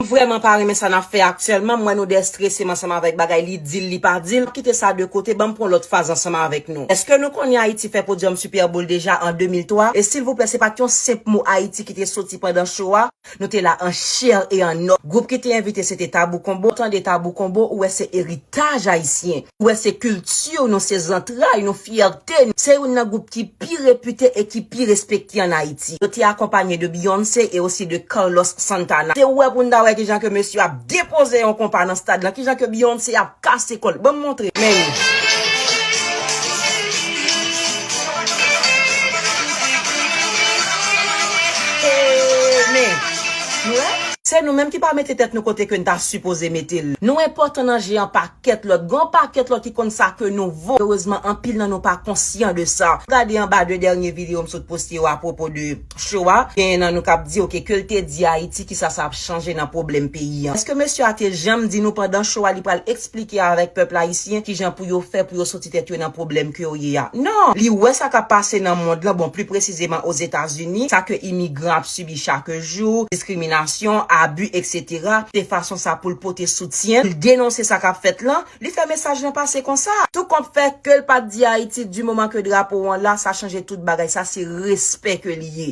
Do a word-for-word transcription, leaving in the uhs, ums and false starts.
M vrèman pa renmen sa n ap fè aktyèlman. M wè nou destrese m ansanm avèk bagay li di l, li pa di l. Kite sa de kote, ban m pran lòt faz ansanm avèk nou. Èske nou konnen Ayiti fè podyòm Super Bowl deja an de mil twa? E silvouplè, se pa t yon senp mo Ayiti ki te soti pandan show a. Nou te la an chè e an os. Gwoup ki te envite se te Tabou Combo. Ou tande Tabou Combo, ou wè se eritaj ayisyen. Ou wè se kilti nou, se zantray nou, fyète nou. Se youn nan gwoup ki pi repite e ki pi respekte an Ayiti. Yo te akonpanye de Beyoncé e osi de Carlos Santana. Se wè pou n ta wè kijan ke mesye ap depoze yon konpa nan stad lan, kijan ke Beyoncé ap kase kò l. Ban m montre. Men. Men. Nou wè? Se nou menm ki pa mete tèt nou kote ke n ta sipoze mete l. Nou enpòtan nan je an pakèt lòt. Gen yon pakèt lòt ki konn sa ke nou vo. Erezman, anpil nan nou pa konsyan de sa. Gade anba de dènye videyo m sot poste yo apwopo de show a. Genyen nan nou k ap di, oke, ke l te di Ayiti, kisa sa ap chanje nan pwoblèm peyi an. Èske mesye a te janm di nou pandan show a, li pral eksplike avèk pèp ayisyen kijan pou yo fè pou yo soti tèt yo nan pwoblèm ke yo ye a? Non! Li wè sa k ap pase nan mond lan, bon, pli presizeman Ozetazini, sa ke imigran ap sibi chak jou, diskriminasyon, abi, etsetera. Se fason sa pou l pote soutyen, pou l denonse sa k ap fèt lan, li fè mesaj lan pase konsa. Tou kont fè ke l pa t di Ayiti, di moman ke drapo an la, sa chanje tout bagay. Sa se respè ke li ye.